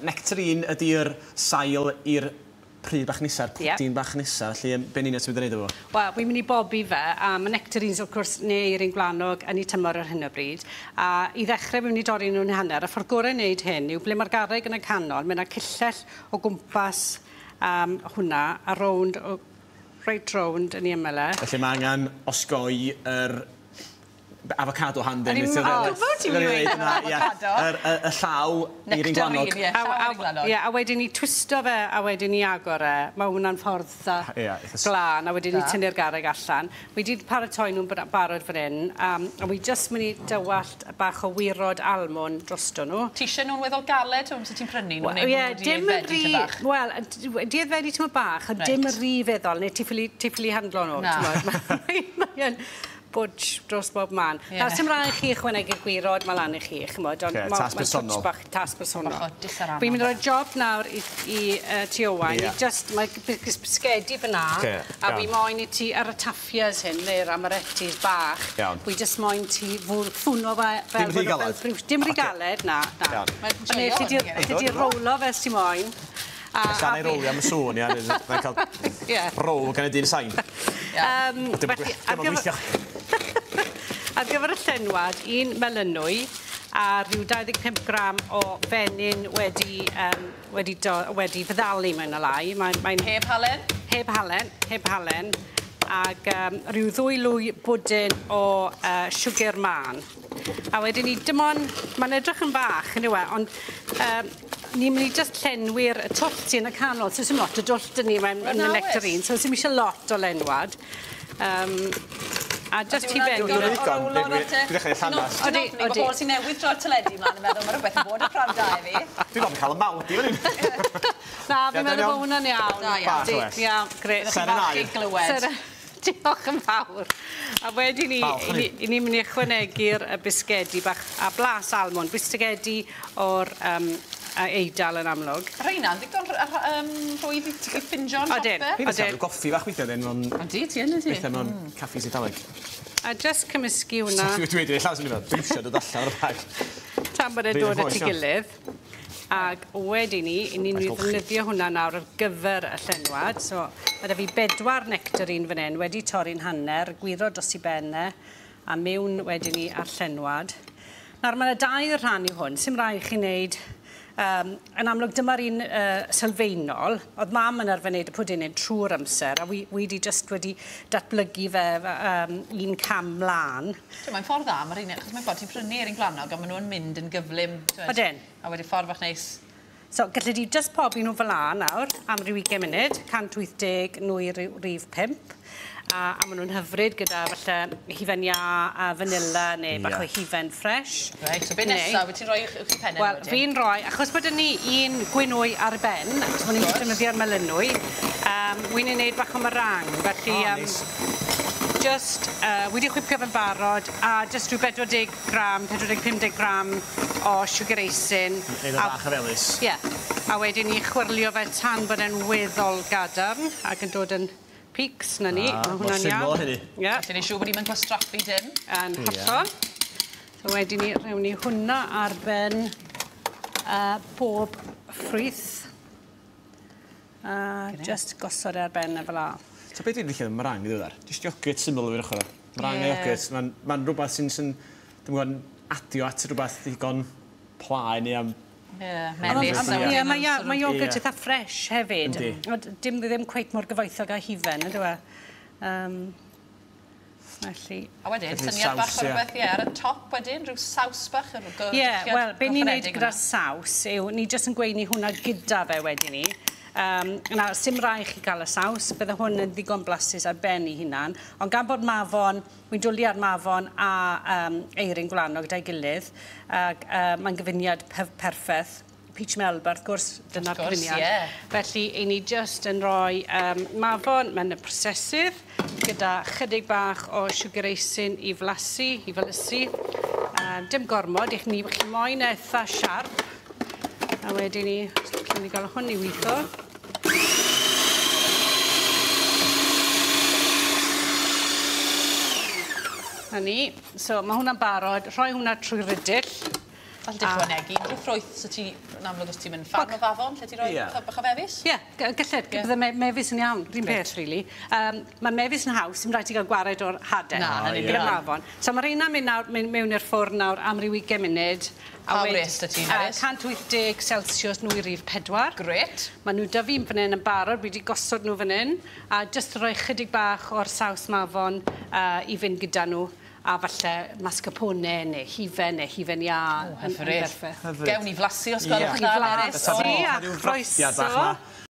Nectarine ydy'r sail i'r pryd bach nesa'r pwdin bach nesa, felly be yn union ti'n mynd i wneud efo fo? Wel, wi'n mynd i bobi fe, a ma' nectarines wrth gwrs neu eirin gwlanog yn 'u tymor ar hyn o bryd. A i ddechre fi'n mynd i dorri nw'n hanner, a ffordd gore o neud hyn yw ble ma'r garreg yn y canol, ma' 'na cyllell o gwmpas yym hwnna a rownd o reit rownd yn 'i ymyl e. Felly ma' angan osgoi yr avocado hand O'n i'n gwbod ti'n mynd i weud avocado. Yr y y llaw eirin gwlanog. Nectarine ie llaw eirin gwlanog. Ie a wedyn 'ny twisto fe a wedyn 'ny agor e. Ma' hwnna'n ffordd dda glân a wedyn 'ny tynnu'r garreg allan. Wi 'di paratoi nw'n barod fan 'yn a wi jyst myn' i dywallt bach o wirod almwn drosto nhw. Ti isie nw'n weddol galed t'mo' amser ti'n prynu nw neu bo' nw 'di aeddfedu tym bach? Wel 'di aeddfedu tymed bach ond dim rhy feddol ne' ti ffili ti ffili handlo nw t'mod mae yn bwtsh dros bob man. Ie. Nawr sim rai' chi ychwanegu'r gwirod ma' lan i chi ch'mod ond ma' ma' twtsh bach tasg personol. Bach o disarama. Fi'n mynd i roi job nawr i i yy ti Owain. Ie. I jyst mae bisgedi fyn 'na. Oce. A fi moyn i ti ar y taffias hyn ne'r amarettis bach. Iawn. Wi jyst moyn ti fwrw ffwno fe fel Dim rhy bod o fel galed? briwsh- dim rhy galed na na. Iawn. Mae'n Ond ne' alli di alli di rowlo fel s' ti moyn. A Ella 'nai rowlio am y sŵn ia nai ca'l Ie. row gan y dyn sain. Yym felly ar gyfer ar gyfer y llenwad un melynwy a rhyw 25 gram o fenyn wedi yym wedi do- wedi feddalu mwy ne' lai mae'n mae'n Heb halen? Heb halen heb halen ag yym ryw ddwy lwy bwdin o yy siwgyr mân. A wedyn 'ny dim on' ma'n edrych yn fach on'd yw e ond yym ni'n myn' i jyst llenwi'r y twll sy yn y canol so sim lot o dwll 'dyn ni mewn yn y nectarine so sim isie lot o lenwad. Yym a jyst i benni. Dwi'n ddigon dwi dwi dechrau llanast. Odi odi. Pobol sy newydd troi'r teledu mlan yn meddwl ma' rwbeth yn bod ar pnawn da i fi. Dwi ofn ca'l 'y mawd i fan 'yn. Na fi'n meddwl bo' hwnna'n iawn. Da iawn. Bach well. Iawn grêt. Seren aur. Glywed. Diolch yn fawr. A wedyn 'ny 'yn ni 'yn ni myn' i ychwanegu'r y bisgedi bach a blas almond, bisgedi o'r yym Eidal yn amlwg. Rheina'n ddigon rhwydd i i ffindio yn siope? Odyn odyn. Rhyw goffi fach weithie then mewn... Odi ti yn ydi? Weithie mewn caffis Eidaleg. A jyst cymysgu wnna. Dwi dwi wedi llaws yn i fel dwi isio dod allan o'r bag. Tan bod e'n dod at 'i gilydd. Ag wedyn 'ny 'yn ni'n myn' i ddefnyddio hwnna nawr ar gyfer y llenwad so ma' 'da fi bedwar nectarine fan 'yn wedi torri'n hanner, gwiro dros 'i ben e a miwn wedyn 'ny â'r llenwad. Nawr ma' 'na dair rhan i hwn, sim rai' chi neud yn amlwg dyma'r un sylfaenol. O'dd mam yn arfer neud y pwdin 'yn trw'r amser a wi wi 'di jyst wedi datblygu fe un cam mlan. T'mo' mae'n ffordd dda ma'r un achos mae'n ffordd ti'n prynu eirin gwlanog a ma' nw yn mynd yn gyflym t'mod. Odyn. A wedi ffordd fach neis. So galle di jyst pobi nw fel 'a nawr am ryw ugen munud, 180 nwy rif 5 a ma' nw'n hyfryd gyda falle hufen iâ a vanilla ne' bach o hufen ffres. Reit, so be' nesa wyt ti'n roi uwch 'u penne Wel fi'n roi achos bod 'da ni un gwynwy ar ben achos bo' ni'n defnyddio'r melynwy wi'n ei neud bach o meringue felly jyst wi 'di chwipio fe'n barod a jyst rhyw 40 gram, 40-50 gram o sugar icing. Neud o bach o felys. Ie. A wedyn 'ny chwyrlio fe tan bod e'n weddol gadarn ac yn dod yn peaks 'na ni. Ah, Ma' hwnna'n iawn. Mor syml â hynny. Ie. Felly neu' siŵr bod ni'm yn gwastraffu dim. Yn hollol. So wedyn 'ny rewn ni hwnna ar ben bob ffrwyth. A jyst gosod e ar ben e fel 'a. So be' dwi'n licio efo meringue yn ddiweddar? Jyst yoghurt syml efo'r ochor o. Meringue a yoghurt, ma'n ma'n rwbath sy'n sy'n dwi'm yn gwbod, adio at rwbath ddigon plaen neu am... Ie, melys. Ie, mae ia- ma' yoghurt itha ffres hefyd. Yndi. Ond dim ddim cweit mor gyfoethog â hufen on'd yw e? Felly... A wedyn, syniad bach o rwbeth, ie, ar y top wedyn, rhyw saws bach yr Ie, wel, be' ni'n neud gyda saws yw ni jyst yn gweini hwnna gyda fe wedyn 'ny. Na, sim rai' chi ga'l y saws, bydde hwn yn ddigon blasus ar ben 'i hunan, ond gan bod mafon, wi'n dwli ar mafon a eirin gwlanog 'da'i gilydd, ag mae'n gyfuniad perffeth. Peach Melba, wrth gwrs, dyna'r cyfuniad. Ie. Felly, 'yn ni jyst yn rhoi mafon mewn y prosesydd, gyda chydig bach o sugar icing i flasu, i felysu. Dim gormod, i chi moyn eitha siarp. A wedyn ni, allwn ni gael hwn i weithio. Na ni. So, mae hwnna'n barod. Rhoi hwnna trwy rydyll. Falle dy ychwanegu unrhyw ffrwyth sy ti Yn amlwg os ti'n mynd ffarm o fafon, lle ti'n rhoi bach o fefus? Ie, galled, bydde mefus yn iawn, rhywun peth, really. Mae mefus yn haws, dim rhaid ti gael gwared o'r hadau. Na, hynny'n Gyda union. mafon. So mae reina mynd nawr, mynd mewn i'r ffwrn nawr am ryw 20 munud. A Pa wres 'da ti, Nerys? 180 Celsius nwy rif 4. Grêt. Mae nhw 'da fi fan hyn yn barod, wi wedi gosod nhw fan hyn, a jyst rhoi chydig bach o'r saws mafon i fynd gyda nhw, a falle mascarpone neu hufen neu hufen iâ yn Hyfryd. berffaith. Hyfryd. Gewn ni flasu os gwelwch yn Chi dda, Nerys. flasu O, a ryw frathiad bach chroeso. 'na.